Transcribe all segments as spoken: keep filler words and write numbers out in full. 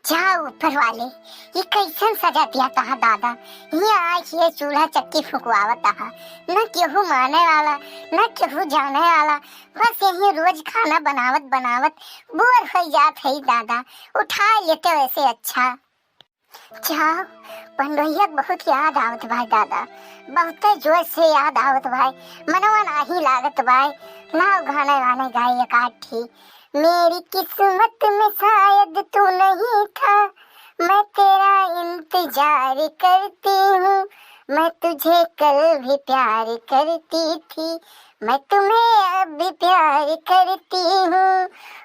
जा ऊपर वाले, ये कैसन सजा दिया तहा दादा? हियाँ आइके चूल्हा चक्की फुकवावत तहा, न केहू माने वाला, न केहू जाने वाला, बस यही रोज खाना बनावत बनावत बोर होइ जात है दादा, उठा लेते वैसे अच्छा। जाओ, बनवैया के बहुत याद आवत बा दादा, बहुते जोर से याद आवत बा, मनवा नाही लागत बा, लाओ गाने वाने गाई एक आध ठी। मेरी किस्मत में शायद तू नहीं था, मैं तेरा इंतजार करती हूँ, मैं तुझे कल भी प्यार करती थी, मैं तुम्हें अब भी प्यार करती हूँ,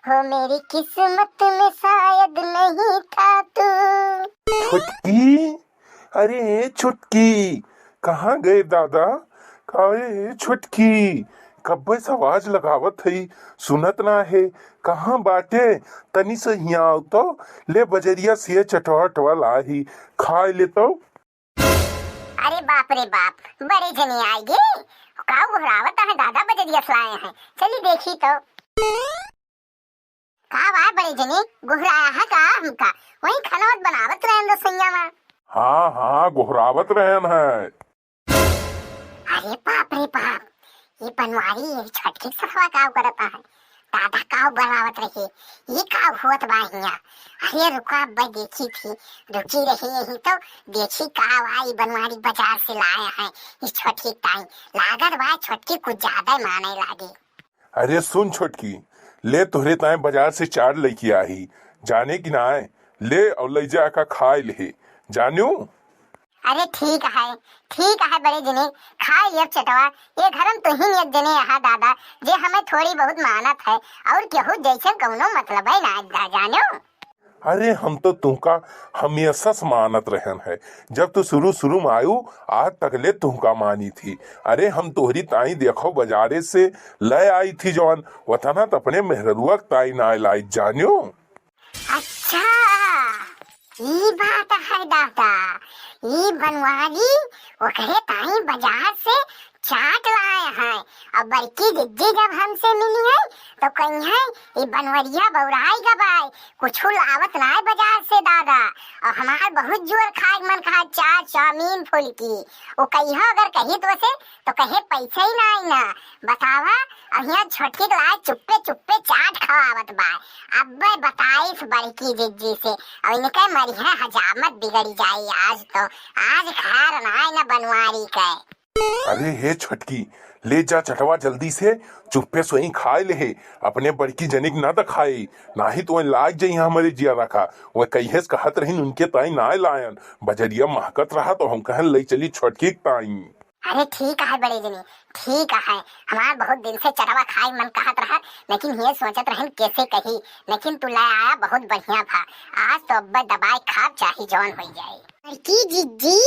हो मेरी किस्मत में शायद नहीं था तू। छोटकी, अरे ए छोटकी, कहाँ गए दादा? अरे ए छोटकी, कब्बे से आवाज लगावत हई, सुनत ना है, कहाँ बाटे? तनी से हियाँ आओ तो, ले बजरिया से चटवा उटवा लाही, खाए ले तो। अरे बाप रे बाप, बड़े जने आइगे, का गोहरावत है दादा, बजरिया से लाए हैं, चली देखी तो। का बा बड़े जने, गोहराया है का हमका? वही खनवत बनावत रहन रसोइया में। हाँ, हाँ, गोहरावत रहन है। अरे बाप रे बाप, ये बनवारी, ये छोटकी सखवा का करत है? दादा का बनावत रही, ये का होत बा हियाँ? अरे रुका, अब देखी थी, रुकी रही यही तो, देखी का बा, ये बनवारी बाजार से लाए हैं, ये छोटकी ताई, लागत बा छोटकी कुछ ज्यादा माने लागे। अरे सुन छोटकी, ले तोहरे ताई बाजार से चाट लइके आही, जाने कि नाय, ले और लइ जा का खाए ले, जान्यू? अरे ठीक है, ठीक है बड़े जने, खाए लेब चटवा, ये घर में तुहिन एक जने यहाँ दादा, जे हमें थोड़ी बहुत मानत है, और केहू जैसे कौनो मतलब है ना, जा-, जान्यू? अरे हम तो तुहका हमेशा से मानत रहन है, जब तू शुरू शुरू में आयु, आज तक ले तुहका मानी थी। अरे हम तोहरी ताई देखो बजारे से ले आई थी जौन, वतना त अपने मेहररुआ के ताई ना लाई जान्यू। अच्छा, ई बात है दादा, ई बनवारी ओकरे ताई बाजार से चाट लाए हैं। अब बड़की जिज्जी जब हमसे मिली है तो कही है, "ई बनवरिया बौराई गबाए, कुछ लावत नाय बाजार से दादा, और हमार बहुत जोर खाए मन कहा चाट, चाउमीन, फुल्की।" वो कहियो अगर कही तो से तो कहे, "पैसे ही नाई ना, बतावा।" और हियाँ छोटकी के लाए चुप्पे चुप्पे चाट खवावत बा। अब्बे बताइस बड़की जिज्जी से, और इनके मरिहे हजामत बिगड़ी जाई आज तो, आज खैर नाई ना बनवारी के। अरे हे छोटकी, ले जा चटवा जल्दी से, चुप्पे सोई खाए ले हे, अपने बड़की जनिक ना दिखाई, नाही तो वह लाग जाई हमरे जिया रखा, वह कहिएस कहत रहीन उनके ताई ना लायन, बजरिया महकत रहा तो हम कहन ले चली छोटकी के ताई। अरे ठीक है बड़े जनी, ठीक है, हमार बहुत दिन से चटवा खाए मन कहत रहा, लेकिन ये सोचत रहन कैसे कही, लेकिन तू ले आया बहुत बढ़िया भा। आज तो अब्बे दबाए खाब चाहे जौन होई जाए। बड़की जिज्जी,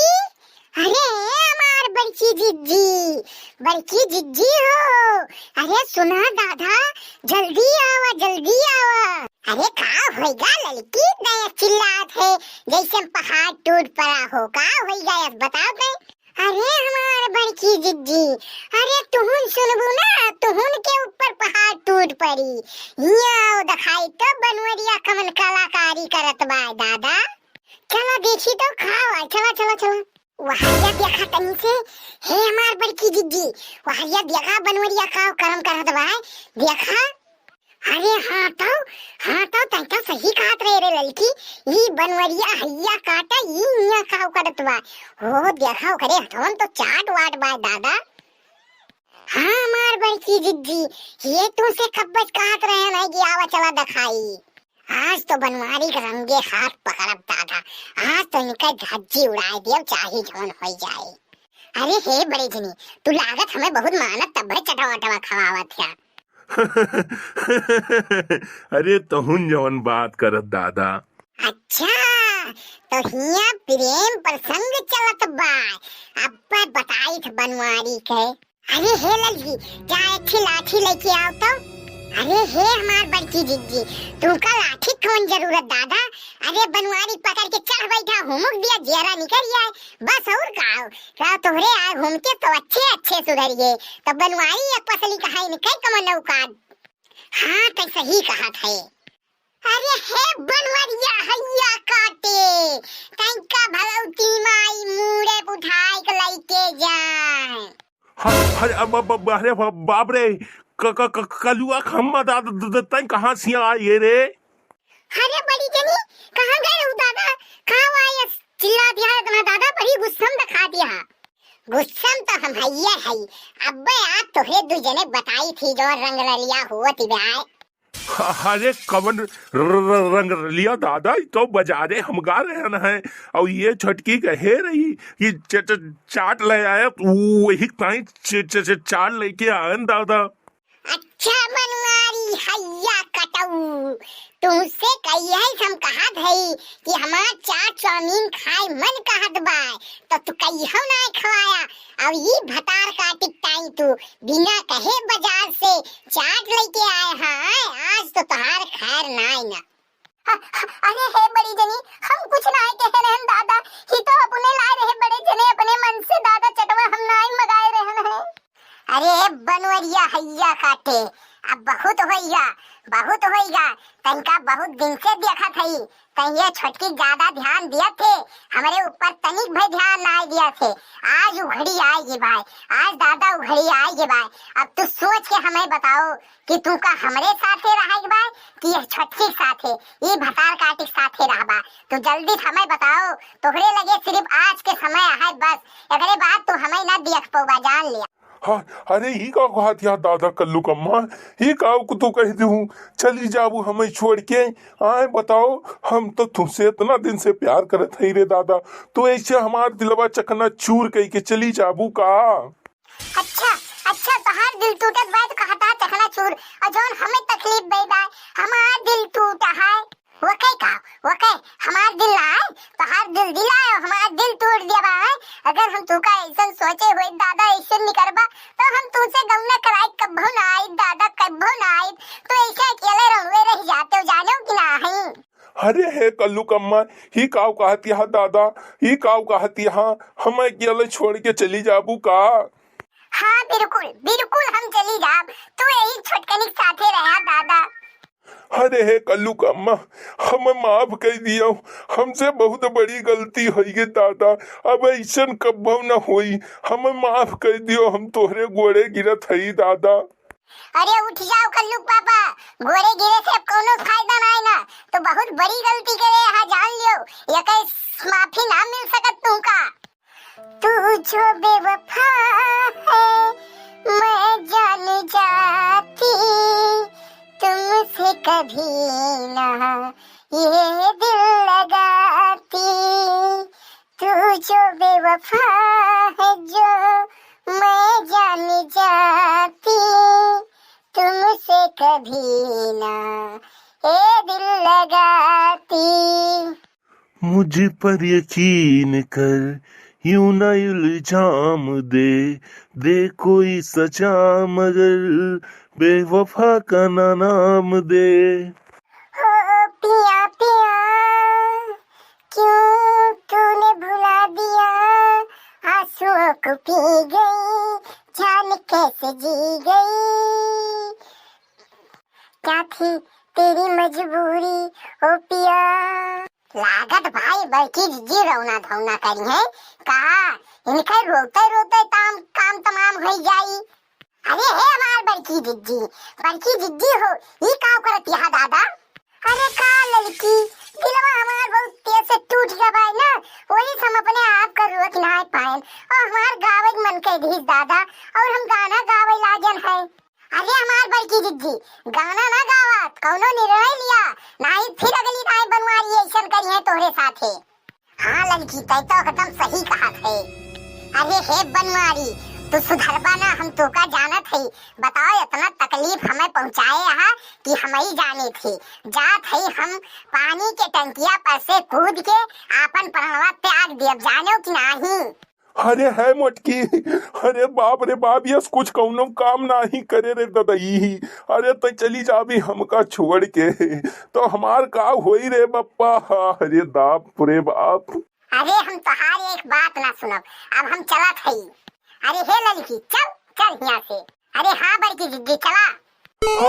अरे हमार बड़की जिज्जी, बड़की जिज्जी हो, अरे सुना दादा, जल्दी आवा, जल्दी आवा। अरे का होइगा लड़की, नया चिल्लात है जैसे पहाड़ टूट पड़ा हो, का होइगा, अब बताओ तै। अरे हमार बड़की जिज्जी, अरे तुहुन सुनबू ना, तुहुन के ऊपर पहाड़ टूट पड़ी। हियाँ आओ दिखाई तो बनवरिया कमन कलाकारी करत बा दादा। चला देखी तो खावा, चला, चला, चला। वहरिया देखा तनी से, हे हमार बड़की जिज्जी, वहरिया देखा बनवरिया का करम करत बा, देखा। अरे हाँ तो, हाँ तो, तै तो सही कहत रहे रे ललकी, ई बनवरिया हइया काटा, ई इया का करत बा। हो देखा ओकरे हथवन तो चाट वाट बा दादा। हाँ हमार बड़की जिज्जी, ये तुमसे कब्बे से कहत रहे ना कि आवा चला दिखाई। आज तो बनवारी के रंगे हाथ पकड़ब दादा, आज तो इनके धज्जी उड़ाए देव चाहे जौन होई जाए। अरे हे बड़े जनी, तू लागत हमें बहुत मानत तब है चटवा वटवा खवावत है। अरे तहुन जवन बात करत दादा। अच्छा, तो हिया प्रेम प्रसंग चलत बा, अब बताई थ बनवारी के। अरे हे ललकी, जा एक ठे लाठी लेके आओ तो। अरे हे हमार बड़की जिज्जी, तुमका लाठी कौन जरूरत दादा? अरे बनवारी पकड़ के चढ़ बैठा, हुमुक दिया, जियरा निकल जाए, बस और का हो? का तोहरे आए हुमके तो अच्छे अच्छे सुधरिए, तो बनवारी एक पसली कहा इनके कमन औकात। हाँ, तै सही कहत है। अरे हे बनवरिया, हइया अरे, अब, अब, अब, अरे, ब-, बाप रे, क-, क-, क-, कलुआ खम्मा दादा, द-, द-, तैं कहाँ से आए रे? अरे बड़ी जनी, कहाँ गए रहू दादा? कहाँ आए चिल्ला दिया इतना दादा, बड़ी गुस्सा में दिखा दिया। गुस्सा में तो हम हइये हई। अब्बे आज तोहे दू जने बताई थी जो रंगरलिया हुआ थी बे आए। अरे कवन र-, र-, रंगरलिया दादा, ई तो बजारे हम गा रहन है, और ये छोटकी कहे रही कि च-, च-, चाट ले आया, तू वही ताई च-, च-, च-, चाट लेके आयन दादा। अच्छा बनवारी हइया कटऊ, तुमसे कहिए हम कहत हई कि हमार चाट चाउमीन खाए मन कहत बा, तो तू कहियो ना खवाया। और ई भतार काटिक ताई तू बिना कहे बाजार से चाट लेके आए हैं, आज तो तोहार खैर नाई ना। अ-, अरे हे बड़ी जनी, हम कुछ नाई कहे रहन दादा, ही तो अपने लाए रहे बड़े जने अपने मन से दादा, चटवा हम नाई मगाए रहन है। अरे बनवरिया हइया काटे, अब बहुत होइगा, बहुत होइगा, तनिका बहुत दिन से देखत हई, तैं ये छोटकी ज्यादा ध्यान दियत थे, हमरे ऊपर तनिक भी ध्यान नाई दियत थे। आज उघड़ी आएगी भाई, आज दादा उघड़ी आएगी भाई। अब तू सोच के हमें बताओ कि तुमका हमरे साथे रहे के बा कि यह छोटकी के साथे, ई भतार काटी के साथे रहबा? तू जल्दी से हमें बताओ, तोहरे लगे सिर्फ आज के समय है बस, एकरे बाद तू हमें ना देख पौबा, जान लिया। हाँ, अरे, ई का कहत या दादा कल्लू कम्मा, ई का तू कह देहू, चली जाबू हमें छोड़ के? आए बताओ, हम तो तुमसे इतना दिन से प्यार करत हई रे दादा, तू ऐसे हमार दिलवा चकनाचूर कई के चली जाबू का? अच्छा, अच्छा, तोहार दिल टूटत बा तो कहता चकनाचूर, और जौन हमें तकलीफ दे बा, हमार दिल टूटा है। ओके का, ओके, हमार दिल ना है, तोहार दिल दिल है, हमार दिल टूट दिया बा है। अगर हम तू का ऐसन सोचे होई दादा, ऐसन निकरबा, तो हम तुमसे गौना कराई कब्बो ना आई दादा, कब्बो ना आई। तो ऐसे अकेले रहुए रह जाते हो, जानो कि ना है? अरे हे कल्लू कम्मा, ही काव कहत यहाँ दादा, ही काव कहत यहाँ, हम अकेले छोड़ के चली जाबू का? हाँ, बिल्कुल, बिल्कुल हम चली जाब। तू यही छोटकनी के साथे रहा, दादा। अरे हे कल्लू कम्मा, हमें माफ कर दियो, हमसे बहुत बड़ी गलती होई गे, दादा। अब ऐसन कब्बो न होई, हमें माफ कर दियो, हम तोहरे गोड़े गिरत हई, दादा। अरे उठ जाओ कल्लू पापा, गोड़े गिरे से अब कौनो फायदा ना है ना, तो बहुत बड़ी गलती करे, यहाँ जान लियो, ये माफी ना मिल सकत तुमका। तू जो बेवफा है, मैं जान जाती, तुमसे कभी ना ये दिल लगाती। तू जो बेवफा है, जो मैं जान जाती, तुमसे कभी ना ये दिल लगाती। मुझ पर यकीन कर, यूं ना इल्जाम दे, दे कोई सजा मगर बेवफा का ना नाम दे। हो पिया पिया, क्यों तूने भुला दिया, आंसुओं को पी गई, जान कैसे जी गई। क्या थी तेरी मजबूरी ओ पिया। लागत भाई बड़की जिज्जी रौना धौना करी है का? इनके रोते रोते ताम काम तमाम हो जाई। अरे हे हमार बड़की जिज्जी, बड़की जिज्जी हो, ई का करत यहाँ दादा? अरे का ललकी, दिलवा हमार बहुत तेज से टूट गया बा ना, वही से हम अपने आप का रोक ना पाएन और हमार गावे के मन कह दिस दादा, और हम गाना गावे लागन है। अरे हमार बड़की जिज्जी, गाना ना गावा, कौनो निर्णय लिया, नाही फिर अगली दाई बनवारी ऐसन करी है तोहरे साथे। हाँ ललकी, तै तो एकदम सही कहत है। अरे हे बनवारी, तू सुधरबा ना, हम तोका जानत है। बताओ, इतना तकलीफ हमें पहुँचाए यहाँ कि हम ही जाने थे। जात है हम पानी के टंकिया पर से कूद के आपन प्राणवा त्याग दियब, जानो कि नाही। अरे है मोटकी, अरे बाप रे बाप, यस कुछ कौनो काम नाही करे रे ददई। अरे तो चली जाबी हमका छोड़ के, तो हमार का होई रे बप्पा? अरे बाप रे बाप। अरे हम तोहार एक बात ना सुनब, अब हम चलत हई। अरे हे ललकी, चल, चल हियां से। अरे हाँ बड़की जिज्जी, चला।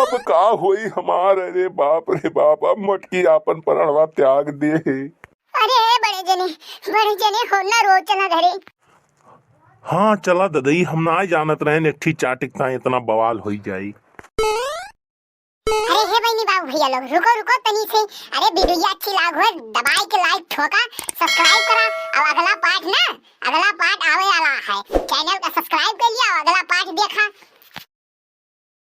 अब का होई हमार? अरे बाप रे बाप, अब मोटकी आपन प्राणवा त्याग दे। अरे बड़े जने, बड़े जने हो ना, रो चला घरे। हाँ, चला ददई, हम नाहीं जानत रहेन एक ठी चाट का इतना बवाल होई जाई। अरे हे बहिनी बाबू भइया लोग, रुको, रुको तनी से। अरे video अच्छी लागो है, दबाइ के like ठोका, subscribe करा, अउ अगला part ना, अगला part आवे वाला है। Channel का subscribe कर लिया, अगला part देखा।